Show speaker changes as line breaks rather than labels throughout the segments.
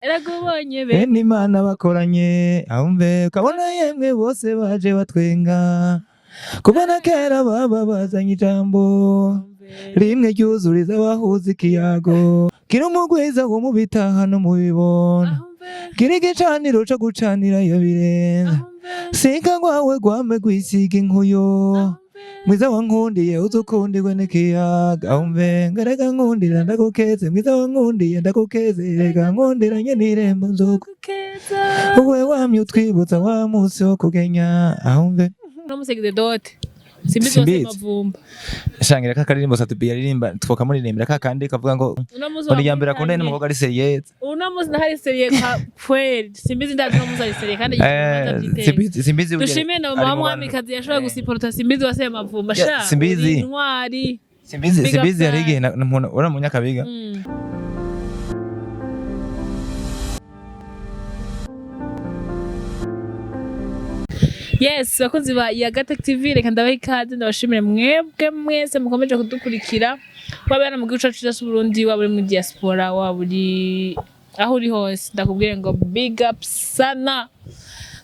Yaragubonye be.
Bene Imana bakoranye, ahumbe ukabona yemwe bose baje batwenga. Kuva na kera baba bazanye ijambo rimwe ryuzuriza abahuza ikiyago. Kiri umugwiza wo mu bitaha no mu bibona. Kiri igicaniro co gucanira iyo birenze. Sinka rwawe rwame rwisiga inkuyo. Mwiza wankundiye uzukundirwe n'ikiyaga, umve ngereka nkundira ndagukeze, mwiza wankundiye ndagukeze, reka nkundira nye n'irembo nzogu uwe wamye utwibutsa wa munsi wo kugenya, ahumve.
Uno dote Simbizi wose.
Simbizi.
Mavumba.
Shangira ka karirimbo Satubi yaririmba twokamuririmbira ka kandi kavuga ngo
Uno munsi
ngo ni iyambere akunda
wakwitanye.
n'umukobwa ari sérieux.
Uno munsi ntari sérieux kwa kweli. Simbizi ndazi uno munsi ari sérieux kandi
Simbizi, Simbizi burya
dushimiye na
ari
mama
mu bantu-
mwamikazi yashoboye gusiporota Simbizi wase Mavumba. Sha
Simbizi.
uri intwari.
Simbizi.
Big up
Simbizi hari
sana.
igihe umuntu uri mu Nyakabiga.
Yes, bakunzi ba Yagatech TV, reka ndabaha ikaze, ndabashimire mwebwe mwese mukomeje kudukurikira, waba hano mu gihugu cacu cyacu Burundi, waba uri muri diaspora, waba uri aho uri hose, ndakubwire ngo big up sana,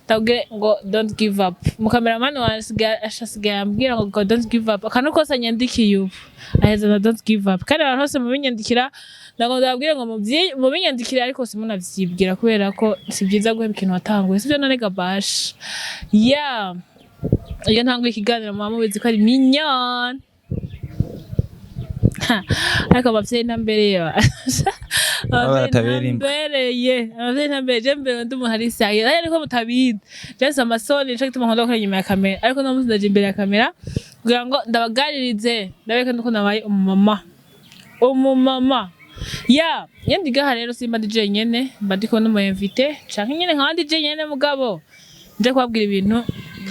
ndakubwire ngo don't give up. Umukameramani wanje asigaye ambwira ngo don't give up, akantu kose anyandikiye ubu aheza na don't give up. Kandi abantu bose mubinyandikira, ntabwo ndababwire ngo mubinyandikire, ariko simunavyibwira kubera ko si byiza guheba ikintu watanguye, sivyo? None gabasha ya iyo ntanguye ikiganiro muba mubizi ko ari mignon. Ha, ariko abavyeyi ntambereye, abavyeyi
Batabera imbwa.
ntambereye, abavyeyi ntambereye. Je mbere ndi umuntu ari sérieux, ariko mutabizi je amasoni, nico gituma nkunda gukora inyuma ya kamera, ariko no munsi ndaje imbere ya kamera kugira ngo ndabaganirize, ndabereke nuko nabaye umumama. Umumama ya iyo ndigaha rero simba ndi jenyene, mba ndi kumwe n'umu invité canke nyene nkaba ndi jenyene, mugabo nje kubabwira ibintu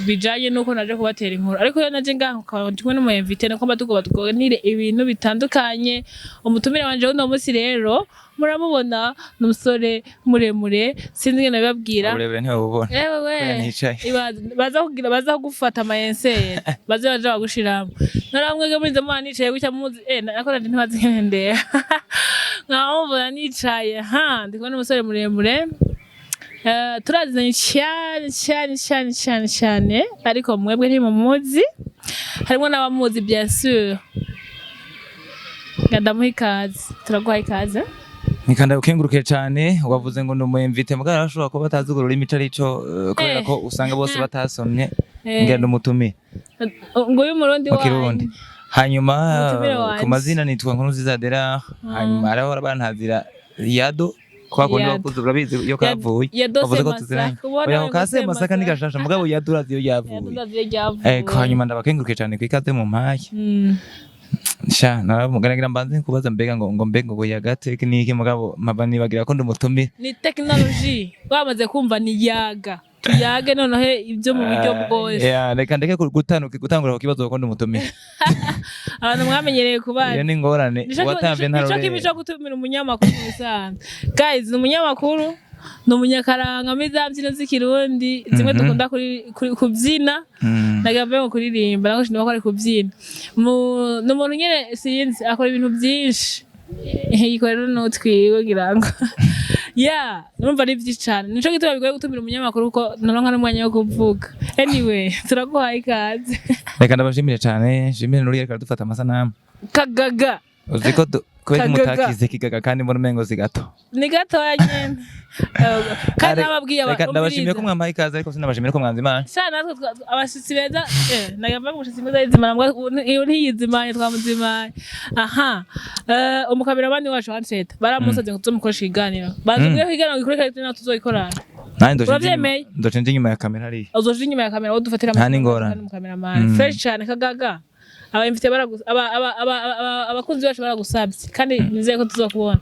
bijanye nuko naje kubatera inkuru. Ariko iyo naje ngaha nkaba ndi kumwe n'umu invité, nuko mba tugomba tuganire ibintu bitandukanye. Umutumire wanje w'uno munsi rero muramubona, ni umusore muremure, sinzi ingene nabibabwira.
Uburebure ntibabubona.
Ewe we.
Kubera nticaye.
Baza kugira, baza kugufata amayenseri, baze baje bagushiramo. None mwebwe muri muba nicaye gutya muzi nako nanje ntibazi ingene ndeba, nkaba mubona nicaye ha ndi kumwe n'umusore muremure. Turaziranye cyane cyane cyane cyane cyane, ariko mwebwe ntimumuzi, harimo n'abamuzi bien sûr. Nga ndamuha ikaze, turaguha ikaze.
Nikanda ukenguruke cyane. Wavuze ngo ndi umu invité, mugabo arashobora kuba batazi urwo rurimi ico arico, kubera ko usanga bose batasomye. Ngira ndumutumire
Ngo uyu Murundi
mu Kirundi.
wanyu.
Hanyuma
Umutumire wanje.
ku mazina nitwa Nkurunziza Adela, hanyuma hariho bantazira Yado kwa kundi.
Yado.
Wakuze urabizi iyo kavuye.
Yado
Wavuze ko
Semasaka.
tuziranye.
Ubona
Oya,
ngo
ka Semasaka ni
Semasaka.
gashasha, mugabo Yado urazi iyo yavuye.
Yado ryavuye.
Hanyuma ndabakenguruke cyane ku ikaze mu mpaye. Sha naramugaragara mbanze kubaza mbega ngo mbega ngo Yagatech ni iki, mugabo mpava nibagira ko ndumutumire.
Ni technology, wamaze kumva ni yaga tuyage noneho ibyo mu buryo bwose.
Yeah, reka ndeke gutangura ku kibazo kuko ndumutumire.
Abantu mwamenyereye kubaza.
Iyo ni ingorane. Watamvye.
Nico kibi
Ntarore.
co gutumira umunyamakuru mu bisanzwe. Guys, ni umunyamakuru, ni umunyakaranga muri za mbyino z'ikirundi zimwe dukunda kubyina. Nagamba ngo kuririmba nako shinema ko ari kubyina. Ni umuntu nyene sinzi, akora ibintu byinshi, yikorera n'utwiwe ngira ngo ya numva ari byinshi cane, nico gituma bigoye gutumira umunyamakuru kuko noronka n'umwanya wo kuvuga. Anyway, turaguhaye ikaze.
Reka ndabashimire cyane, nshimire n'uriya ariko aradufata amasanamu.
Kagaga.
Uzi ko kubera
Kagaga.
mutakize kigaga kandi mbona umengo si gato.
Ni gatoya nyene. Kandi nababwiye
Reka ndabashimiye ko mwampaye ikaze, ariko sinabashimiye ko mwanze Imana.
Sha natwe abashitsi beza, nagamba ngo umushitsi mwiza yizimana, mbwa iyo ntiyizimanye twamuzimanye. Aha umukameramani wacu Hanseta baramusavye ngo tuzomukoreshe ikiganiro, batubwiye ko ikiganiro gikurikira natwe tuzogikorana.
Nanjye ndoce nje
Uravyemeye?
ndoce nje inyuma ya kamera hariya.
Uzoja inyuma ya kamera wowe dufatira
Nta n'ingorane.
Umukameramani fresh cyane. Kagaga, aba invité baragu aba aba aba aba- abakunzi bacu baragusabye kandi nizeye ko tuzokubona.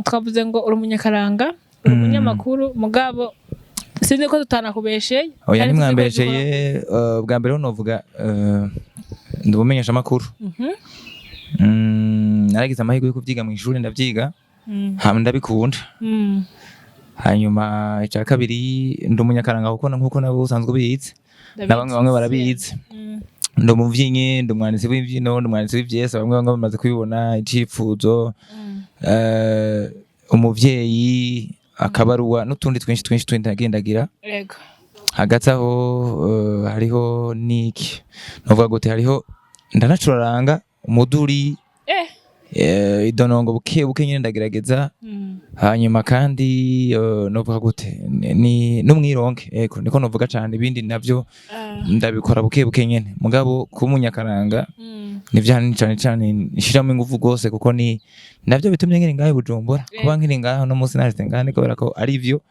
Twavuze ngo uri umunyakaranga, uri umunyamakuru, mugabo sinzi ko tutanakubesheye.
Oya.
Kandi tuzi ko
Ntimwambesheye. Bwa mbere ho novuga ndi umumenyeshamakuru. Naragize amahirwe yo kuvyiga mw'ishuri, ndavyiga hama ndabikunda. Hanyuma icya kabiri, ndi umunyakaranga kuko nkuko nabo usanzwe ubizi na bamwe bamwe barabizi. Ndi umuvyinnyi, ndi umwanditsi w'imbyino, ndi umwanditsi w'ivyese, bamwe bamwe bamaze kubibona icifuzo. Umuvyeyi, Akabaruwa n'utundi twinshi twinshi twinshi ndagendagira. Hagati aho hariho niki novuga gute, hariho ndanacuraranga umuduri, idonongo buke buke nyine ndagerageza. Hanyuma kandi novuga gute, ni n'umwironke, yego niko novuga cane. Ibindi navyo ndabikora buke buke nyene, mugabo kuba umunyakaranga nivyo ahanini cane cane nshiramo ingufu gose, kuko ni navyo bitumye nkiri ngaho i Bujumbura. Kuba nkiri ngaho no munsi nashitse ngaho ni kubera ko ari vyo.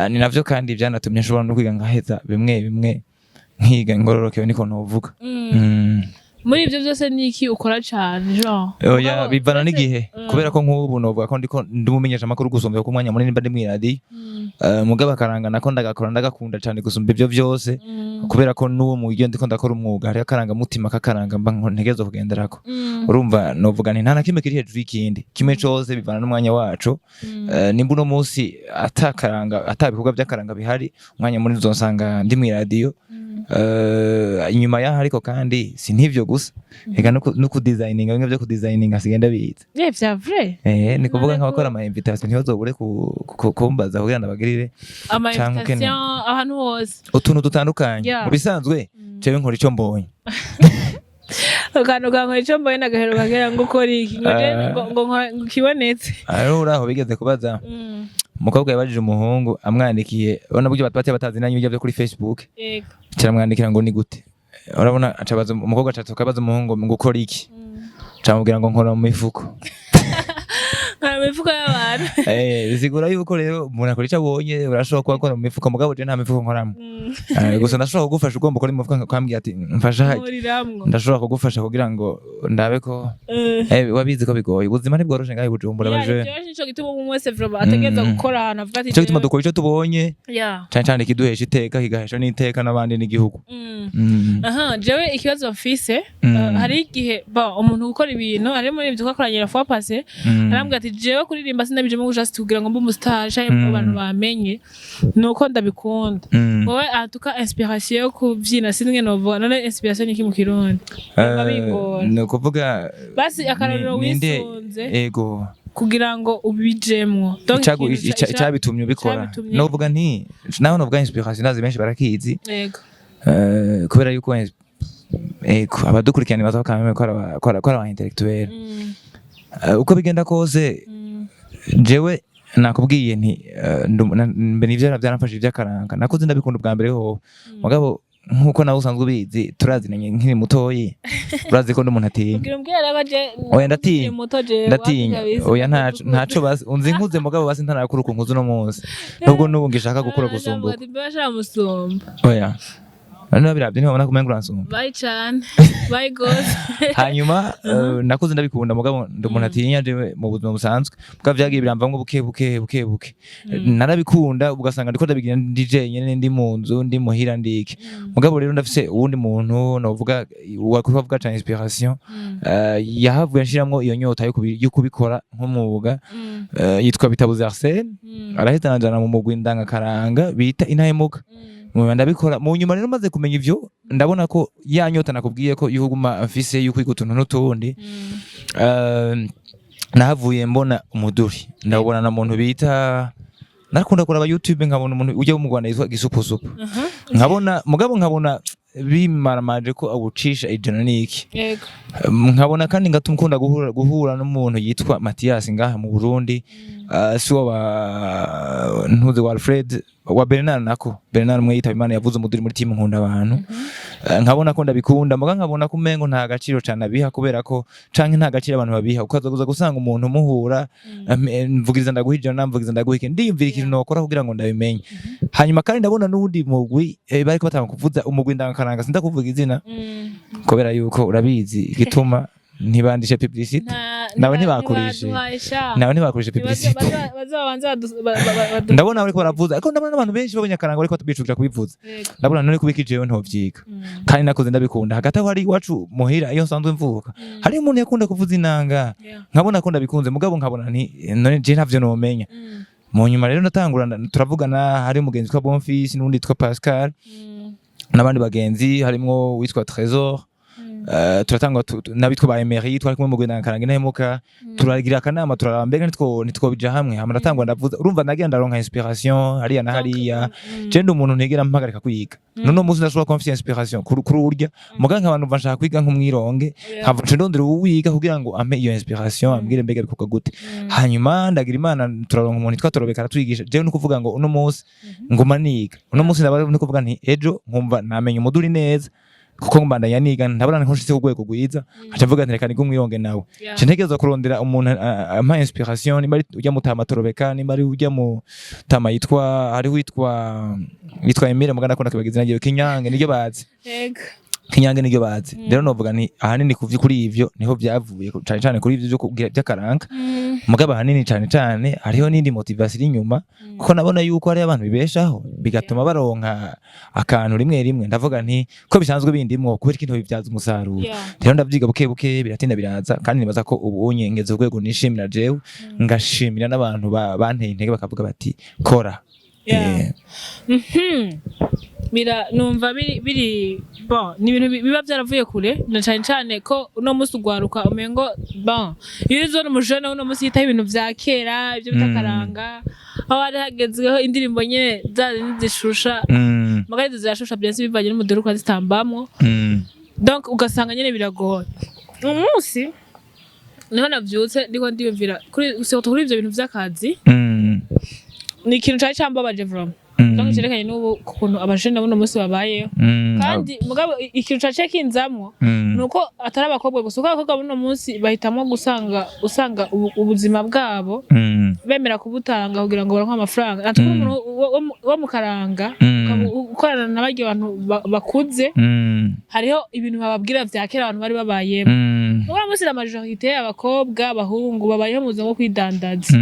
Ni navyo kandi vyanatumye nshobora no kwiga nkaheza bimwe bimwe, nkiga ngororokewe, niko novuga.
Muri ibyo byose ni iki ukora cane genre?
Oya,
Mugabo,
bivana n'igihe, kubera ko nk'ubu novuga ko ndiko ndi umumenyesha amakuru gusumba ko umwanya munini mba ndi mw'iradiyo. Mugabo akaranga nako ndagakora, ndagakunda cane gusumba ivyo vyose, kubera ko n'uwo mu iyo ndiko ndakora umwuga hariho akarangamutima k'akaranga mba ntegerezwa kugenderako. Urumva novuga nti nta na kimwe kiri hejuru y'ikindi, kimwe cose bivana n'umwanya waco. Nimba uno munsi atakaranga, ata bikorwa by'akaranga bihari, umwanya munini uzosanga ndi mw'iradiyo. Inyuma yaho ariko kandi si n'ivyo gusa, eka no kudesigninga, bimwe vyo kudesigninga sigenda biza.
Vya vrai?
Ni kuvuga nk'abakora ama invitation ntibazobure kumbaza kugira ndabagirire
Ama
canke ukeneye.
invitation ahantu hose.
Utuntu dutandukanye. Mu bisanzwe jewe nkora ico mbonye.
Akantu kankora ico mbonye nagahero kagera ngo ukora iki, ngo je ngo ngo kibonetse.
Hariho uraho bigeze kubaza, umukobwa yabajije umuhungu amwandikiye, urabona buryo bataba batazi nanyu ibyo kuri Facebook, kiramwandikira ngo ni gute, urabona acabaza umukobwa, aca akabaza umuhungu ngo ukora iki, camubwira ngo nkora mu mifuko.
Nkora mu mifuko y'abantu.
Bisigura yuko rero umuntu akora ico abonye. Urashobora kuba akora mu mifuko, mugabo je nta mifuko nkoramo. Gusa ndashobora kugufasha, ugomba ukora mu mifuko ukambwira ati mfasha hajya.
Nkuriramwo.
Ndashobora kugufasha kugira ngo ndabe ko wabizi ko bigoye, ubuzima ntibworoshe ngaho i Bujumbura
Ya,
baje.
nivyoroshe, nico gituma umwe wese vraiment ategereza gukora ahantu avuga ati
Nico gituma
jewe-
dukora ico tubonye, cane cane kiduhesha iteka, kigahesha n'iteka n'abandi n'igihugu.
Aha jewe ikibazo mfise, hari igihe ba umuntu gukora ibintu ari muri ibyo twakoranye la fois passée, arambwira ati jewe kuririmba sinabijemo just kugira ngo mbe umustar canke abantu bamenye, nuko ndabikunda. Wowe en tout cas inspiration yo kuvyina, sinzi novuga none inspiration ni iki mu Kirundi? Biba bingora.
Ni ukuvuga
Basi akarorero
ninde
wisunze
ego
kugira ngo ubijemwo. Donc ikintu
icabitumye ubikora.
Icabitumye.
Novuga nti naho novuga inspiration, ndazi benshi barakizi. Kubera yuko ego abadukurikirana baza bakamenya ko ari aba intellectuel. Uko bigenda kose, jewe nakubwiye nti mbe nivyo byaramfashije ivy'akaranga nakuze ndabikunda ubwa mbere hoho, mugabo nkuko nawe usanzwe ubizi, turazinanye nkiri mutoyi, urazi ko ndi umuntu atinya.
Ubwira umbwira rero je
Oya, ndatinya.
nkiri muto jewe
Ndatinya.
wapi kabisa.
Oya, ntaco ntaco, basi unzi nkuze, mugabo basi ntarakura uku nkuze uno munsi, nubwo n'ubu ngishaka gukura gusumba uko.
Ati mbe musumba.
Oya, none biravye ntibabona ko umenga uransumba.
Bye cane, bye gose.
Hanyuma nakuze ndabikunda, mugabo ndi umuntu atinya jewe mu buzima busanzwe, mugabo vyagiye biramvamwo buke buke buke buke. Narabikunda ugasanga ndiko ndabigira ndi jenyene, ndi mu nzu, ndi muhira, ndiki. Mugabo rero ndafise uwundi muntu novuga wakuvuga ca inspiration, yahavuye anshiramwo iyo nyota yo kubikora nk'umwuga. Yitwa Bitabuze Arsene. Arahita anjana mu mugwi ndangakaranga bita Intahemuka. Mu ndabikora. Mu nyuma rero maze kumenya ivyo, ndabona ko ya nyota nakubwiye ko yuhuguma mfise yuko kwiga utuntu n'utundi, nahavuye mbona umuduri, ndawubona na muntu bita, narakunda kuraba YouTube, nkabona umuntu ujya wo mu Rwanda yitwa Gisupusupu, nkabona mugabo nkabona bimaramaje ko awucisha ijana n'iki. Nkabona kandi ngatuma ukunda guhura n'umuntu yitwa Mathias ngaha mu Burundi, si wa ntuzi wa Alfred wa Bernard, nako Bernard mwe yitaba Imana, yavuze umuduri muri team Nkunda Abantu. Nkabona ko ndabikunda, muga nkabona ko umengo nta gaciro cane abiha, kubera ko canke nta gaciro abantu babiha, ukaza kuza gusanga umuntu muhura, mvugiriza ndaguha ijana, mvugiriza ndaguha iki, ndiyumvira ikintu nokora kugira ngo ndabimenye. Hanyuma kandi ndabona n'uwundi mugwi, bariko batanga kuvuza umugwi ndangakaranga, sinda kuvuga izina kubera yuko urabizi igituma ntibandishe publicité. Nawe ntibakurishe. Nawe ntibakurishe publicité.
Bazabanza.
Ndabona bariko baravuza, ariko ndabona n'abantu benshi b'abanyakaranga bariko bicukira kubivuza. Ndabona none kubika jewe ntovyiga kandi nakuze ndabikunda. Hagati aho hari iwacu muhira iyo nsanzwe mvuka, hari umuntu yakunda kuvuza inanga, nkabona ko ndabikunze, mugabo nkabona nti none je ntavyo nomenya. Mu nyuma rero ndatangura turavugana, hari umugenzi witwa Bonfils n'uwundi witwa Pascal n'abandi bagenzi harimwo uwitwa Trésor. Turatangwa n'abitwa ba Emery, twari kumwe mu Rwanda, Karanga Intahemuka. Turagira akanama, turaraba mbega nitwo bija hamwe. Hama ndatangwa ndavuza, urumva nagira ndaronka inspiration hariya na hariya. Je ndi umuntu ntigera mpagarika kwiga. None umunsi ndashobora kuba mfise inspiration kuri urya muga nkaba numva nshaka kwiga nk'umwironge, nkava nca ndondera uwiga kugira ngo ampe iyo inspiration, ambwire mbega bikorwa gute. Hanyuma ndagira Imana turaronka umuntu yitwa Torobeka, aratwigisha. Jewe ni ukuvuga ngo uno munsi nguma niga, uno munsi ndaba ni kuvuga nti ejo nkumva namenya umuduri neza, kuko mbandanya niga, ndabona nko nshitse ku rwego rwiza, nkaca mvuga nti reka nige umwironge nawe. Nca ntegerezwa kurondera umuntu ampa inspiration, nimba ari ujya mutama Torobeka, nimba ari ujya mu tama yitwa, hariho yitwa Emile, mugana akunda kwibagiza izina ryiwe, Kinyange niryo bazi. Kinyange niryo bazi. Rero novuga nti ahanini kuri ivyo niho vyavuye, cane cane kuri ivyo vyo kugira vy'akaranga. Mugabo ahanini cane cane hariho n'indi motivation iri inyuma, kuko nabona yuko hariho abantu bibeshaho bigatuma baronka akantu rimwe rimwe. Ndavuga nti ko bisanzwe bindimwo, kubera ikintu bibyaza umusaruro. Rero ndavyiga buke buke, biratinda biraza, kandi nibaza ko ubu unye ngeze urwego nishimira jewe, ngashimira n'abantu banteye intege bakavuga bati kora.
Bira numva biri bon, ni ibintu biba byaravuye kure, na cane cane ko uno munsi ugwaruka umengo bon, iyo uzona umujene uno munsi yitaho ibintu vya kera, ibyo bita karanga, aho hari hagezweho indirimbo nyene za zindi zishusha. Mugabo izo zirashusha byose bivanye n'umuduri uko zitambamwo. Donc ugasanga nyene biragoye. Umunsi niho navyutse ndiko ndiyumvira kuri, surtout kuri ivyo bintu vy'akazi. Ni ikintu cari cambabaje vraiment. Donc cerekanye n'ubu ukuntu abajene buno munsi babayeho. Kandi mugabo ikintu caciye kinzamwo nuko atari abakobwa gusa, kuko abakobwa buno munsi bahitamwo gusanga usanga ubuzima bwabo bemera kubutanga kugira ngo baronke amafaranga. Ati umuntu wo mu karanga, ukaba ukorana na barya bantu bakuze, hariho ibintu bababwira vya kera abantu bari babayemo. Uno munsi la majorité, abakobwa, abahungu babayeho mu buzima bwo kwidandaza.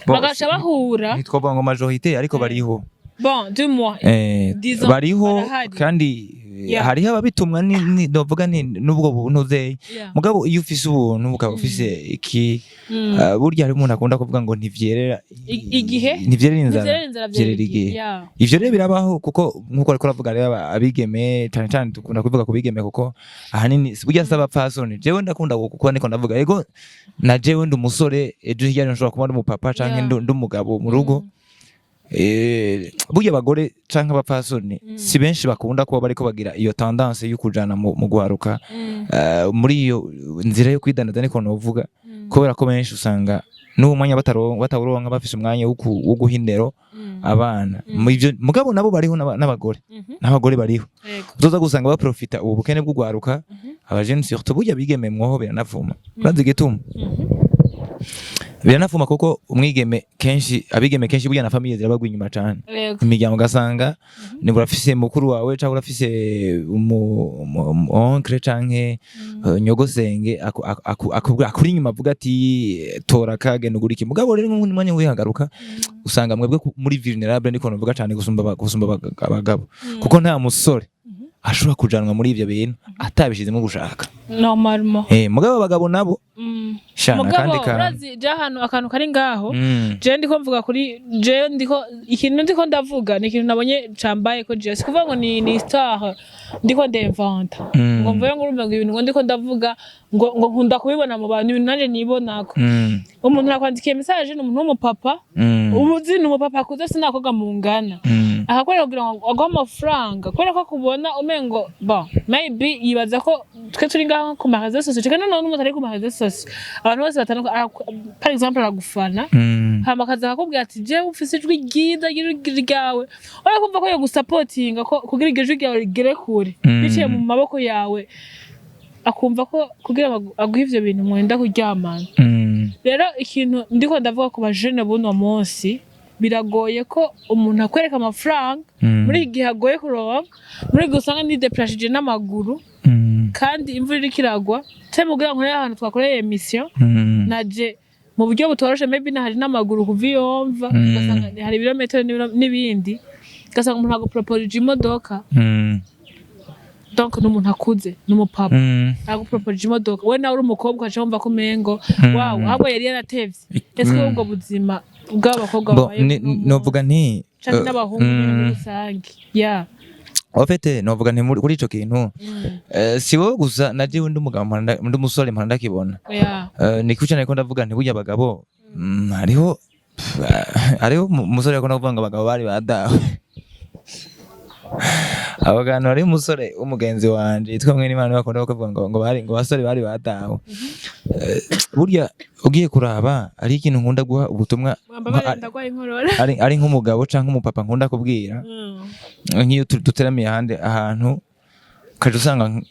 Bon,
bagaca bahura.
Ntitwovuga ngo majorité, ariko bariho.
Bon, du moins disons,
bariho.
Barahari.
Kandi hariho ababitumwa novuga nti n'ubwo buntu uzeye. Mugabo iyo ufise ubuntu, ukaba ufise iki, burya hari umuntu akunda kuvuga ngo ntivyerera
Igihe?
Ntivyerera inzara.
Ntivyerera inzara,
vyerera igihe. Ivyo rero birabaho, kuko nkuko ariko aravuga rero, abigeme cane cane, dukunda kuvuga ku bigeme kuko ahanini burya si abapfasoni. Jewe ndakunda kuko niko ndavuga, ego na jewe ndi umusore, ejo hirya nshobora kuba ndi umupapa canke ndi umugabo mu rugo. Burya abagore canke abapfasoni si benshi bakunda kuba bariko bagira iyo tendance yo kujana mu guharuka muri iyo nzira yo kwidandaza, niko novuga, kubera ko benshi usanga n'uwo mwanya batawuronka, bafise umwanya wo guha indero abana. Mu ivyo mugabo nabo bariho, n'abagore n'abagore bariho. Uzoza gusanga baprofita ubu bukene bw'ugwaruka, abajene surtout. Burya bigeme mwoho biranavuma, urazi igituma? Biranavuma kuko umwigeme kenshi, abigeme kenshi burya na famille zirabagwa inyuma cane. Imiryango, ugasanga ni urafise mukuru wawe canke urafise umu oncle canke nyogosenge akuri inyuma, avuga ati tora kagenda ugura iki. Mugabo rero nk'undi mwanya wihagaruka, usanga mwebwe muri vulnerable, niko novuga, cane gusumba abagabo, kuko nta musore ashobora kujanwa muri ivyo bintu atabishizemo gushaka.
Normalement.
Mugabo abagabo nabo shana
Mugabo
kandi kantu.
Urazi je ahantu akantu kari ngaho, je ndiko mvuga kuri je ndiko ikintu ndiko ndavuga ni ikintu nabonye cambaye ko je si kuvuga ngo ni histoire ndiko ndinventa, ngo mvuye ngo urumva ngo ibintu ngo ndiko ndavuga ngo nkunda kubibona mu bantu, ibintu nanje nibonako. Umuntu nakwandikiye message ni umuntu w'umupapa, ubuzi ni umupapa akuze, sinakoga mungana, akakorera kugira ngo aguhe amafaranga kubera ko akubona umengo bon, maybe yibaza ko twe turi ngaho ku ma réseaux sociaux canke noneho n'umuntu ari ku ma réseaux sociaux, abantu bose batandukanye, par exemple aragufana, hama akaza akakubwira ati jewe ufise ijwi ryiza ry'ijwi ryawe, urabona kumva ko yogusapotinga ko kugira iryo jwi ryawe rigere kure biciye mu maboko yawe, akumva ko kugira ngo aguhe ivyo bintu mwenda kuryamana. Rero ikintu ndiko ndavuga ku bajene buno munsi, biragoye ko umuntu akwereka amafaranga muri iki gihe agoye kuronka, muri iki gihe usanga nideplashije n'amaguru kandi imvura iriko iragwa, canke mugira nkorere ahantu twakoreye émission, naje mu buryo butoroshe, maybe nahaje n'amaguru kuva iyo mva, ugasanga hari ibirometero n'ibindi, ugasanga umuntu aguproposije imodoka. Donc ni umuntu akuze, ni umupapa, aguproposije imodoka, we nawe uri umukobwa, ukaca wumva ko umengo wow, ahubwo yari yaratevye. Ese ubwo buzima bw'abakobwa
Bo,
babayeho uno munsi,
novuga nti
canke n'abahungu nyene muri rusange, yeah.
En fait, novuga nti kuri ico kintu, si wowe gusa, na jewe ndi umugabo ndi umusore mpora ndakibona. Ni kuki nariko ndavuga nti burya abagabo, hariho hariho umusore yakunda kuvuga ngo abagabo bari badawe abagabo. Hariho umusore w'umugenzi wanje yitwa Mwenimana bakunda kuvuga ngo bari ngo basore bari badawe. Burya ugiye kuraba, ari ikintu nkunda guha ubutumwa
Mwambabare, ndagwaye inkorora.
ari nk'umugabo canke umupapa nkunda kubwira, nk'iyo duteramiye ahandi ahantu, ukaja usanga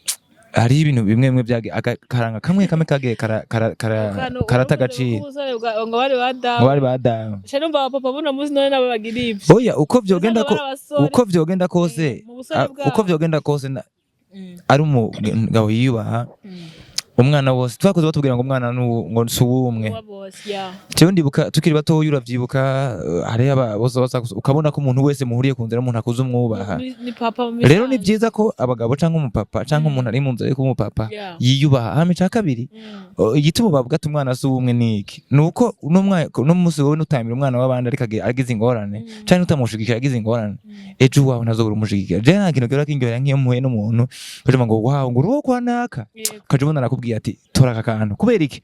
hariho ibintu bimwe bimwe byagiye akaranga kamwe kamwe kagiye karata agaciro.
Umusore ngo bari
ngo
badawe.
Bari badawe.
Nca numva abapapa buno munsi none nabo bagira ivyo.
Oya, uko vyogenda ko
Usanga bari abasore.
Uko vyogenda kose,
Mu busore bwabo.
Uko vyogenda kose, ari umugabo yiyubaha, umwana wose twakoze batubwira ngo umwana ngo si uwumwe.
Uwa bose, yeah.
Jewe ndibuka tukiri batoya, uravyibuka, hariho aba bose baza ukabona ko umuntu wese muhuriye ku nzira, umuntu akuze umwubaha.
Ni papa mu
Rero ni
bisanzwe.
vyiza ko abagabo canke umupapa canke umuntu ari mu nzira yo kuba umupapa yiyubaha. Hama ica kabiri, igituma bavuga ati umwana si uwumwe ni iki? Ni uko uno munsi wowe nutamira umwana w'abandi ariko agize ingorane, canke utamushigikira agize ingorane, ejo uwawe ntazobura umushigikira. Jewe nta kintu gihora kindyohera nk'iyo mpuye n'umuntu ukaja ngo wawe ngo uruwo kwa naka, ukaja ubona arakubwiye ati tora aka kantu. Kubera iki?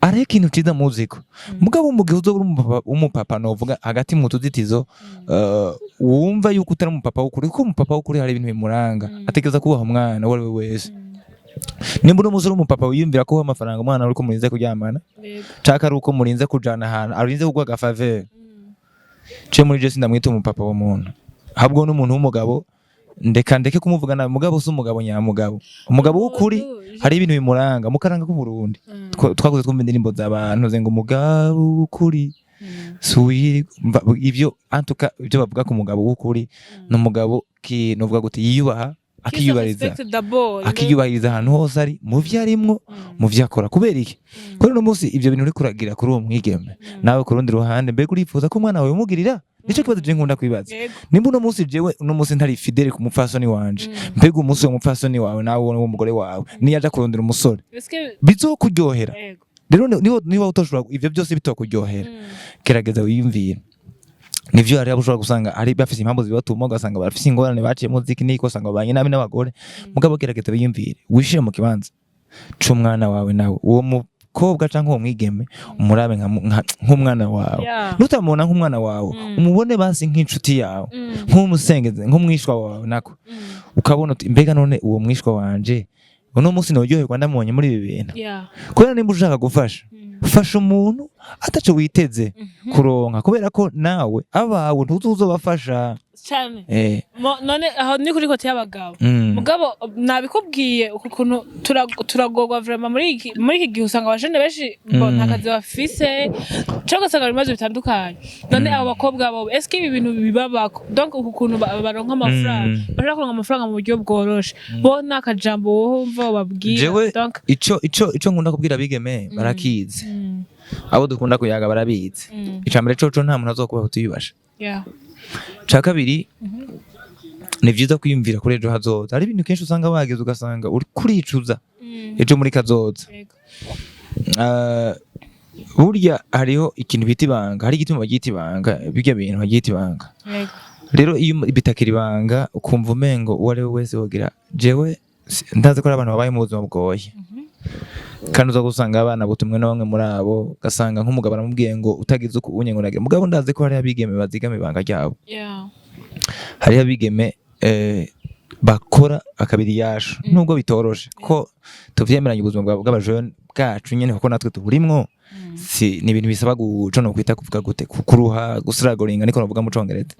Ariho ikintu ciza muziko. Mugabo mu gihe uzoba uri umupapa novuga hagati mu tuzitizo, wumva yuko utari umupapa w'ukuri, kuko umupapa w'ukuri hari ibintu bimuranga, ategereza kubaha umwana uwo ari we wese. Nimba uno munsi uri umupapa wiyumvira ko uha amafaranga umwana uriko murinze kuryamana, canke ari uko murinze kujana ahantu, arinze kuguha agafaveur, ce muri je sindamwita umupapa w'umuntu, ahubwo n'umuntu w'umugabo ndeka ndeke kumuvuga nabi, mugabo si umugabo nyamugabo. Umugabo w'ukuri hari ibintu bimuranga mu karanga k'Uburundi. Twakuze twumva indirimbo z'abantu ngo umugabo w'ukuri suwiri ivyo antuka ibyo bavuga ku mugabo w'ukuri, ni umugabo ki novuga gute, yiyubaha, akiyubahiriza,
Respect d'abord.
akiyubahiriza ahantu hose ari, mu vyo arimwo, mu vyo akora. Kubera iki? Kubera uno munsi ivyo bintu uriko uragira kuri uwo mwigeme, nawe ku rundi ruhande mbega urifuza ko umwana wawe umugirira? Nico kibazo je nkunda kwibaza. Nimba uno munsi jewe uno munsi ntari fidèle ku mupfasoni wanje, mbega umunsi uwo mupfasoni wawe nawe w'umugore wawe niyaja kurondera umusore,
Eske
bizokuryohera? Rero niba utoshobora ivyo byose bitokuryohera, gerageza wiyumvire. Nivyo, hari abo ushobora gusanga ari bafise impamvu zibatuma, ugasanga barafise ingorane baciyemo ziki niki, ugasanga babanye nabi n'abagore. Mugabo gerageza wiyumvire, wishire mu kibanza c'umwana wawe, nawe uwo mukobwa canke uwo mwigeme umurabe nk'umwana wawe. Nutamubona nk'umwana wawe, umubone basi nk'inshuti yawe, nk'umusengezi, nk'umwishwa wawe nako. Ukabona uti mbega none uwo mwishwa wanje uno munsi noryoherwa ndamubonye muri ibi bintu? Kubera nimba ushaka gufasha, fasha umuntu ataco witeze kuronka, kubera ko nawe abawe ntuzi uzobafasha.
Cyane. None aho ni kuri côté y'abagabo. Mugabo nabikubwiye uku kuntu turagorwa vraiment muri iki gihe, usanga abajene benshi bo nta kazi bafise, cyangwa ugasanga bari mu bibazo bitandukanye. None abo bakobwa bo, eske ibi bintu bibabako? Donc uku kuntu baronka amafaranga, bashaka kuronka amafaranga mu buryo bworoshe, bo nta kajambo wumva babwira?
Jewe
Donc
ico nkunda kubwira abigeme barakizi, abo dukunda kuyaga barabizi. Ica mbere coco, nta muntu azokubaha utiyubashe. Ca kabiri, ni vyiza kwiyumvira kuri ejo hazoza. Hari ibintu kenshi usanga wageze ugasanga uri kuricuza ejo muri kazoza. Burya hariho ikintu bita ibanga, hari igituma baryita ibanga, birya bintu baryita ibanga. Rero iyo bitakiri ibanga, ukumva umengo uwo ari we wese wogira, jewe ndazi ko ari abantu babaye mu buzima bugoye, kandi uza gusanga abana butumwe na bamwe muri abo, ugasanga nk'umugabo aramubwiye ngo utagize uku unye ngo nagira. Mugabo ndazi ko hariho abigeme bazigama ibanga ryabo. Hariho abigeme bakora akabiri yashu, nubwo bitoroshe ko tuvyemeranya ubuzima bw'abajene bwacu nyene, kuko natwe tuburimwo. Si ni ibintu bisaba guco no kwita kuvuga gute, kuruha, gusiragoringa, niko navuga mu Congereza.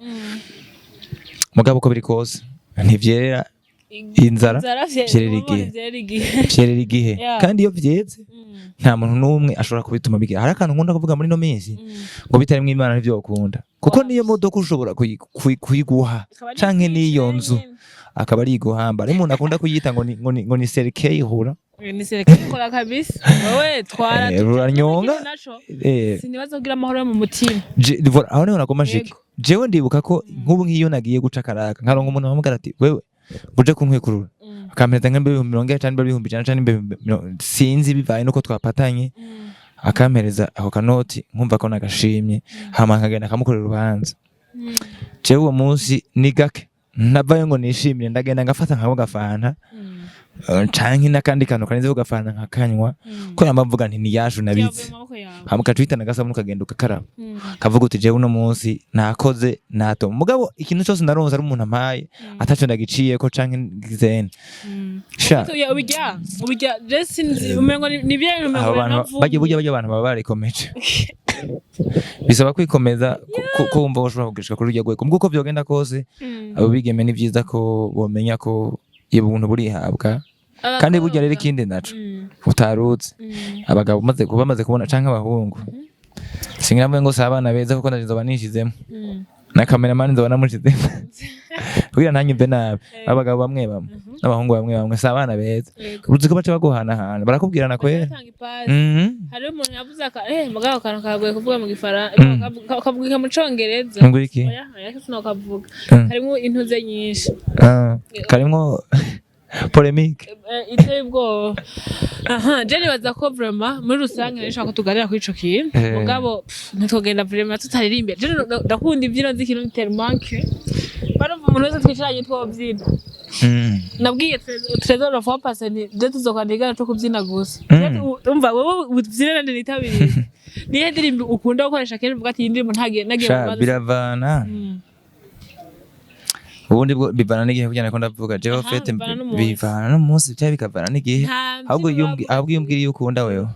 Mugabo uko biri kose ntivyerera inzara, vyerera igihe.
Vyerera igihe.
Vyerera igihe. Kandi iyo vyeze, nta muntu n'umwe ashobora kubituma bigira. Hari akantu nkunda kuvuga muri ino minsi ngo bitarimwo Imana ntivyokunda, kuko niyo modoka ushobora kuyiguha
Ikaba ari
canke n'iyo nzu
nyene.
akaba ari iguhamba. Hari umuntu akunda kuyita ngo ni cercueil ihura.
Ni cercueil ikora kabisa, wowe twara
Ruranyonga.
Naco sinibaza kugira amahoro yo mu mutima.
Voilà, aho niho nagomba nshike. Jewe ndibuka ko nk'ubu nk'iyo nagiye guca akaraka, nkaronka umuntu ampamagara ati wewe uje kuntwikurura, akampereza nk'ibihumbi 40 canke 100,000 canke sinzi, bivaye nuko twapatanye, akampereza ako kanoti, nkumva ko nagashimye, hama nkagenda akamukorera urubanza. Jewe uwo munsi ni gake Ntavayo ngo nishimire, ndagenda ngafata nkako gafanta canke n'akandi kantu karenze ku gafanta nkakanywa, ko yamba mvuga nti niyashu
Byavuye
nabitse.
mu maboko yawe.
Hama ukaca uhitana agasabuni ukagenda ugakaraba, kavuga uti jewe uno munsi nakoze nato, mugabo ikintu cyose naronse ari umuntu ampaye ataco ndagiciyeko canke ngizene sha.
Oya, ubijya ubijya je sinzi, umengo ni bya bintu umengo
Abo bantu
biravumye.
bajya burya, bajya abantu baba barikomeje, bisaba kwikomeza ko wumva ushobora kugishika kuri urya rwego mbwo uko vyogenda kose. Abo bigeme ni vyiza ko bomenya ko ubuntu burihabwa kandi burya rero
Abakobwa.
ikindi naco utaruzi, abagabo bamaze kuba bamaze kubona canke abahungu, singira ngo si abana beza, kuko ndaje nzoba nishizemo na cameraman nzoba namushizemo kugira ntanyumve nabi. Abagabo bamwe bamwe n'abahungu bamwe bamwe si abana beza. Uzi ko baca baguhanahana, barakubwirana kwera.
Batanga ipasi. Hariho umuntu yavuze aka mugabo akantu karagoye kuvuga mu gifaransa, kavuga mu congereza.
Ngo iki?
Oya oya, sinokavuga. Harimo intuze nyinshi.
Ah, karimwo polémique.
Iteye ubwoba. Aha je nibaza ko vraiment muri rusange rero nshaka ko tuganira kuri ico kintu. Mugabo ntitwogenda vraiment tutaririmbe. Je ndakunda imbyino z'ikirundi tellement que barumva umuntu wese twicaranye twobyina. Nabwiye Trésor la fois passée nti je tuzokwandika ikiganiro co kubyina gusa. Umva wowe ubyine nanje nitabiriye. Nihe ndirimbo ukunda gukoresha kenshi uvuga ati iyi ndirimbo ntagiye nagiye mu
Sha,
rubanza?
Biravana. Ubundi bwo bivana n'igihe, kugira ngo ndavuga jewe
Aha,
fete
bivana n'umunsi.
Bivana n'umunsi cyangwa bikavana n'igihe.
Nta
Ahubwo
mbyino
iyo ahubwo iyo umbwira iyo ukunda wewe.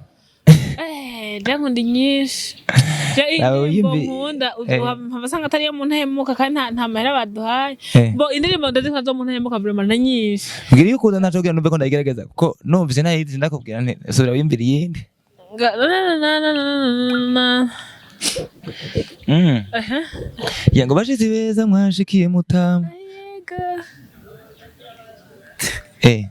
Je nkunda inyinshi. Je
Nawe
indirimbo nkunda ugasanga atari iyo mu ntahemuka kandi nta mahera baduhaye. Bo indirimbo ndazikunda zo mu ntahemuka vraiment na nyinshi.
Mbwira iyo ukunda ntaco kugira numve ko ndayigerageza, kuko numvise ntayizi ndakubwira nti subira wiyumvire iyindi.
Na na na na na na na. Aha.
Ya ngo bashitsi beza mwashikiye mutamu.
Yego.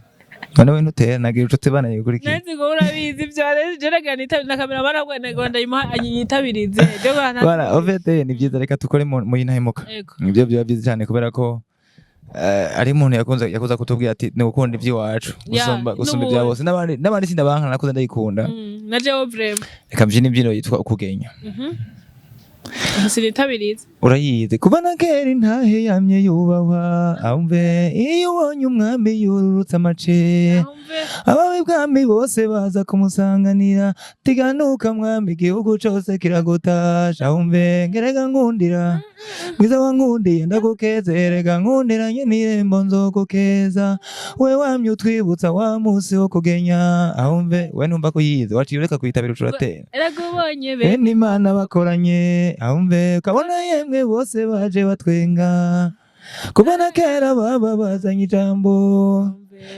None we ntutera nagira uco bana yigurikiye.
Nzi ngo urabizi ibyo je rega nitabira na kamera barabwo ngo ndayimuha anyitabirize. Je ngo
Voilà, en fait ni byiza, reka tukore mu y'intahemuka.
Yego.
Nibyo biba byiza cyane kubera ko ari umuntu yakunze kutubwira ati ni gukunda iby'iwacu gusumba ibya
n'ubundi.
bose n'abandi sindabanka, nakuze ndayikunda.
Na jewe vraiment.
Reka mbyine imbyino yitwa ukugenya.
Sinitabiriza.
Urayizi? Kuva na kera intahe yamye yubahwa, amve iyo ubonye umwami yururutse amace, abawe bwami bose baza kumusanganira, tiganuka mwami, igihugu cose kiragutasha, umve ngerega nkundira mwiza wankundiye ndagukeze, erega nkundiranye n'irembo nzogukeza, we wamye utwibutsa wa musi wo kugenya, ahumve we numva ko yize waciye ureka kuyitabira ucuratera.
Erega ubonye be
Bene Imana bakoranye, ahumve ukabona yemwe bose baje batwenga, kuva na kera baba bazanye ijambo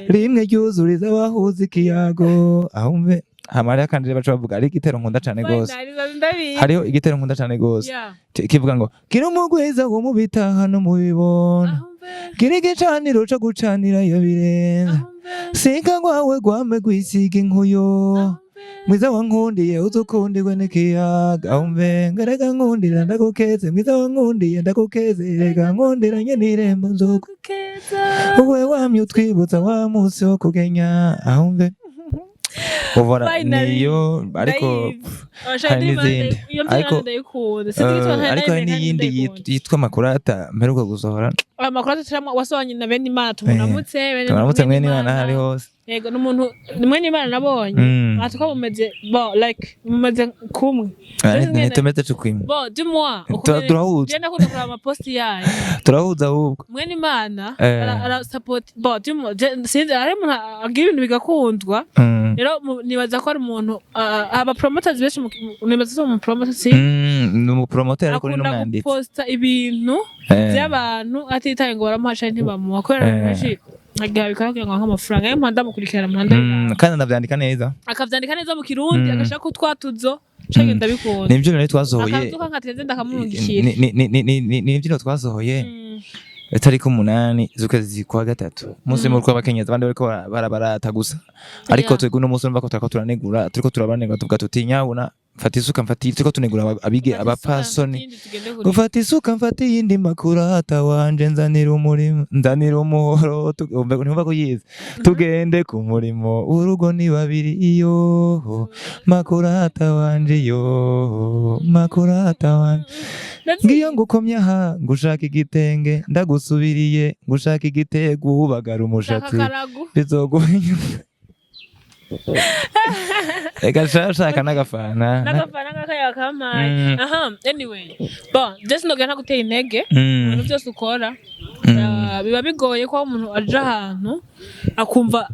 rimwe ryuzuriza abahuza ikiyago, ahumve hama kandi rero baca bavuga ari igitero nkunda cane gose.
Ndabizi.
Hariho igitero nkunda cane gose kivuga ngo kiri umugwiza wo mu bitaha no mu bibona, kiri igicaniro co gucanira iyo birenze, sinka rwawe rwame rwisiga inkuyo, mwiza wankundiye uzukundirwe n'ikiyaga, umve ngerega nkundira ndagukeze, mwiza wankundiye ndagukeze, rega nkundira nye n'irembo nzogu we wamye utwibutsa wa munsi wo kugenya, ahumve ubona.
Finally.
Niyo ariko hari n'izindi.
Iyo mbyino ndayikunda, sinzi igituma
ariko hari
ntayemeye kandi
n'iyindi
ndayikunda.
yitwa Makurata mperuka gusohora.
Amakuru turamwo wasohanye na bene Imana, tumuramutse bene.
Turamutse mwene Imana aho ari hose.
Yego, n'umuntu ni mwene Imana nabonye. Ati ko mumeze bo like mumeze kumwe.
Ntitumeze cukwimwe.
Bon, du moins
Turahuza.
je ndakunda kuraba amaposti yayo.
Turahuza ahubwo.
Mwene Imana ara support, bon, du moins sinzi, hari umuntu agira ibintu bigakundwa. Rero nibaza ko ari umuntu aba promoters benshi nibaza ko umu promoter si
Ni umupromoter ariko ni
akunda
n'umwanditsi.
guposta ibintu by'abantu atitaye ngo baramuha canke ntibamuha, kubera benshi agiha bikora kugira ngo aronke amafaranga yo mpanda mukurikirana mpanda.
Kandi anavyandika neza.
Akavyandika neza mu Kirundi, agashaka utwatuzo canke ndabikunda.
Ni imbyino rero twasohoye.
Akazuka nkateze ndakamurungikira.
Ni imbyino twasohoye itariki 8 z'ukwezi kwa gatatu, umunsi mukuru w'abakenyezi. Abandi bariko barabarata gusa, ariko twebwe uno munsi urumva ko turiko turanegura, turiko turabanegura, tuvuga tuti nyabuna mfata isuka mfata, turiko tunegura abige abapfasoni. Gufata isuka mfata iyindi, makurata wanje nzanira umurimo, nzanira umuhoro, ntumva ko yize, tugende ku murimo, urugo ni babiri, iyo makurata wanje, iyo makurata wanje. Ngiyo ngukomye aha ngushaka igitenge, ndagusubiriye ngushaka igitego, ubagara umushatsi
Karagu.
Bizoguha inyuma. Reka shaka n'agafana.
N'agafana kakayaga kampaye. Aha, anyway, bon, just nogera ntagutera intege ibintu byose ukora. Biba bigoye ko umuntu aja ahantu akumva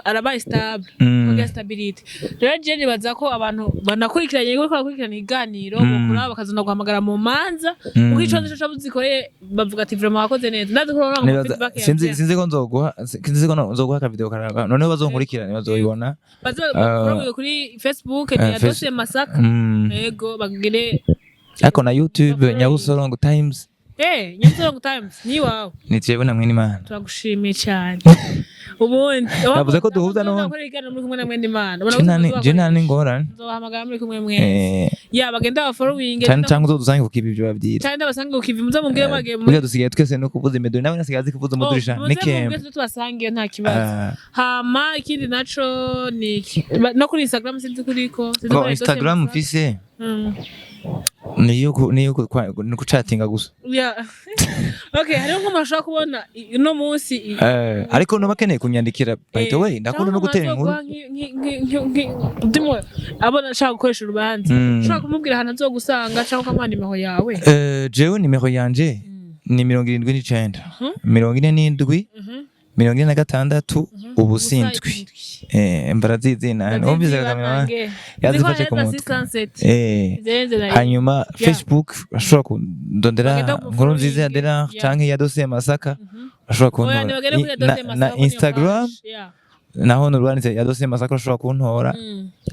arabaye stable, kugira stability. Rero je nibaza ko abantu banakurikiranye, ko bakurikirana iganiro, bokura bakazana guhamagara mu manza, kuko ico nico cabuzikoreye, bavuga ati vraiment wakoze neza. Ndazi ko urabona ngo
Nibaza-
feedback ya
sinzi
bien.
Sinzi ko nzoguha, sinzi ko nzoguha akavideo karaba, noneho bazonkurikirane bazoyibona.
Baze bakurikirane kuri Facebook ni ya Dose Masaka. Yego, bagire.
Ariko na YouTube.
Bafollowing.
Nyabusorongo Times.
Nyabusorongo Times ni iwawe.
Ni jewe na mwene Imana.
Turagushimiye cyane ubundi.
Navuze ko duhuza none.
Gukora ikiganiro muri kumwe na mwene Imana.
Je nta n'ingorane.
Nzobahamagara muri kumwe mwese. Ya, bagenda ba following.
Canke uzodusange ku kivi, ivyo bavyita.
Cyane, ndabasange ku kivi, muze mumbwire mwagiye
Burya dusigaye twese no kuvuza imiduri, nawe nasigaye azi kuvuza umuduri sha.
Muze
Ni
mumbwire
kembe.
tuze tubasange, nta kibazo. Hama ikindi naco ni iki? No kuri Instagram sinzi kuriko, sinzi
Bo
kuri
Instagram
Dose Masaka.
mfise niyo ni kuchatinga gusa.
Yeah. Okay, hariho nk'umuntu ashobora kubona uno munsi
Ariko no bakeneye kunyandikira, by the way, ndakunda no gutera inkuru.
Ndimo abona ashaka gukoresha urubanza, ushobora kumubwira ahantu azogusanga cyangwa ukamuha nimero yawe.
Jewe nimero yanje ni 79 47 46 ubusa 7. Mbarazizi na numvise kamera yazifashe ku mutwe. Hanyuma Facebook ashobora kundondera
Bagenda
Nkuru Nziza ya
kumufollowing.
Dela canke ya Dosiye Masaka, ashobora kuntora. Na Instagram naho nurwanditse ya Dosiye Masaka ashobora kuntora,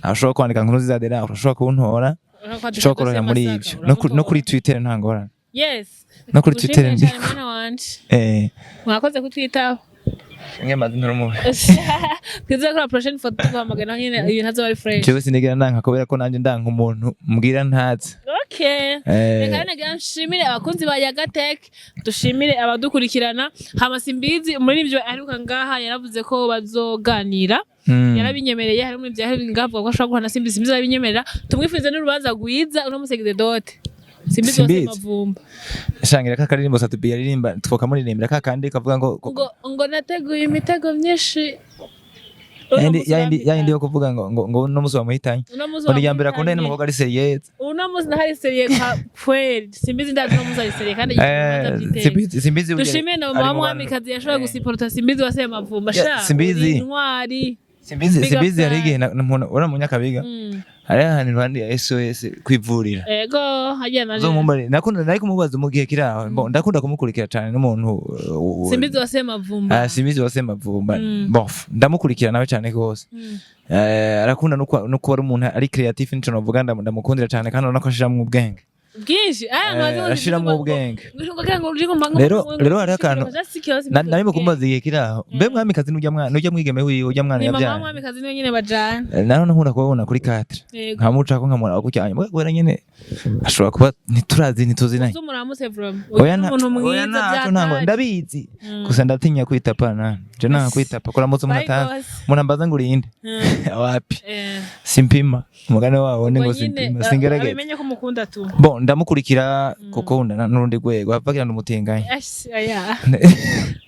ashobora kwandika Nkuru Nziza ya Dela ashobora kuntora, ashobora korohera muri ivyo. No kuri Twitter nta ngorane.
Yes.
No kuri Twitter
Ngushimiye
ndi.
cyane, mwana wanje. Mwakoze kutwitaho.
Ngemaze nturumuhe.
Twizere ko la prochaine fois tuguhamagara nyine ibintu azoba ari fresh.
Jewe sinigera nanka kubera ko nanje ndanka umuntu mbwira ntazi.
Okay. Reka rero nagira nshimire abakunzi ba Yagatech, dushimire abadukurikirana. Hama Simbizi, umuririmbyi aheruka ngaha, yaravuze ko bazoganira. Yarabinyemereye. Hari umuririmbyi aheruka ngaha avuga ko ashobora guhana Simbizi. Simbizi arabinyemerera. Tumwifurize n'urubanza rwiza uno musegize dote. Simbizi wose
Simbizi.
Mavumba.
Shangira ka karirimbo Satubi yaririmba, twokamuririmbira ka kandi kavuga ngo
Ngo nateguye imitego myinshi. Uno
yayindi
musi
yayindi yayindi yo
bampitanye.
kuvuga ngo uno musi wamuhitanye.
Uno musi
Ngo ni irya mbere akundanye
bamuhitanye.
n'umukobwa ari sérieux.
Uno musi ntari sérieux kwa kweli. Simbizi ndazi uno musi ari sérieux kandi agiye urubanza by'iteka.
Simbizi burya
Dushimire na
ari
mama
mu bantu-
mwamikazi yashoboye gusiporota Simbizi wase Mavumba.
Yeah,
Sha
Simbizi.
uri intwari.
Simbizi.
Big up
Simbizi hari
sana.
igihe uriya munyakabiga hari ahantu iruhande ya SOS kwivurira.
Ego, hagiye naje.
Uzomumbare, nakunda nari kumubaza mu gihe kiri aho. Bon, ndakunda kumukurikira cyane n'umuntu
Simbizi wase Mavumba.
Ah, Simbizi wase Mavumba.
Mm.
Bon, ndamukurikira nawe cyane rwose. Arakunda no kuba ari umuntu ari creative, nico novuga ndamukundira cyane, kandi urabona ko ashiramwo ubwenge.
Bwinshi. Ah,
Ashiramwo ubwenge. Rero hariho akantu narimo kumubaza igihe kiri aho, mbe mwamikazi n'urya mwana, n'urya mwigeme wiwe, urya mwana
Ni mama
yabyaye.
mwamikazi niwe nyine bajana.
Nanone nkunda kubabona kuri quatre.
Yego.
Nkamucako nkamuraba gutya, hanyuma kubera nyene ashobora kuba ntiturazi, ntituzinanye.
Uzumuramutse from.
Oya
Umuntu
oya
mwiza
ntaco ntango
byatari.
ndabizi gusa ndatinya kwitapa na je nanga kwitapa kuramutsa umuntu
Bye,
atazi
boss.
umuntu ambaza ngo urinde wapi. Simpima umugani wawo ni ngo
Ubwo nyine,
simpima singerageza.
abimenye ko mukunda tu.
Bon, ndamukurikira kuko n'urundi rwego bagira ngo umutinganye.
Ash, aya.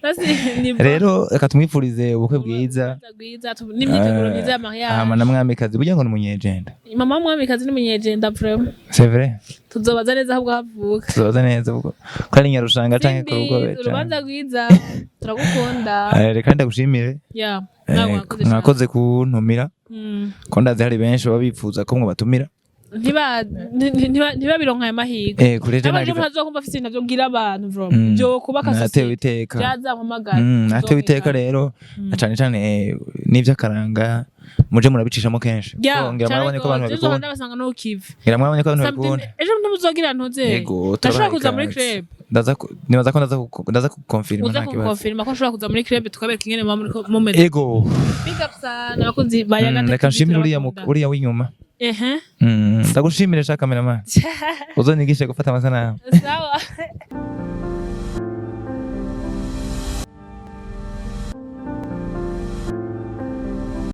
Basi ni bon.
Rero reka tumwifurize ubukwe bwiza.
Bwiza n'imyiteguro myiza ya mariage.
Hama na mwamikazi burya ngo ni umunyejenda.
Mama mwamikazi ni umunyejenda vraiment.
C'est vrai.
Tuzobaza neza ahubwo havuka.
Tuzobaza neza ubwo ko ari Nyarushanga canke ku rugo.
Simbizi, urubanza rwiza, turagukunda.
Reka ndagushimire.
Ya, nawe mwakoze cyane.
Mwakoze kuntumira ko ndazi hari benshi baba bifuza ko mwabatumira.
Ntibabironka ayo mahirwe.
Kuri ejo
N'abaje
nagize
mutazokumva afise ibintu vyobwira abantu bro byo kubaka
natewe
sosiyete
iteka.
byazampamagara.
Natewe iteka rero na cane cane n'ivy'akaranga muje murabicishamo kenshi.
Ya,
Ko ngira mwabonye ko abantu babikunda.
ndabasanga no kivi.
Ngira mwabonye ko abantu babikunda.
Ejo ntimuzogira ntuze.
Yego.
Ndashobora
Turabaha
kuza muri
ikaze.
club.
Nibaza ko ndaza kukonfirma
Uza
nta kibazo.
kukonfirma ko nshobora kuza muri club tukabereka ingene muba muriko mumeze.
Ego.
Big up sana abakunzi ba Yaga Tech
Reka
TV,
nshimire uriya
turabakunda.
uriya w'inyuma.
Ehe.
Ndagushimire sha cameraman, uzonyigishe gufata amasanamu.
Sawa.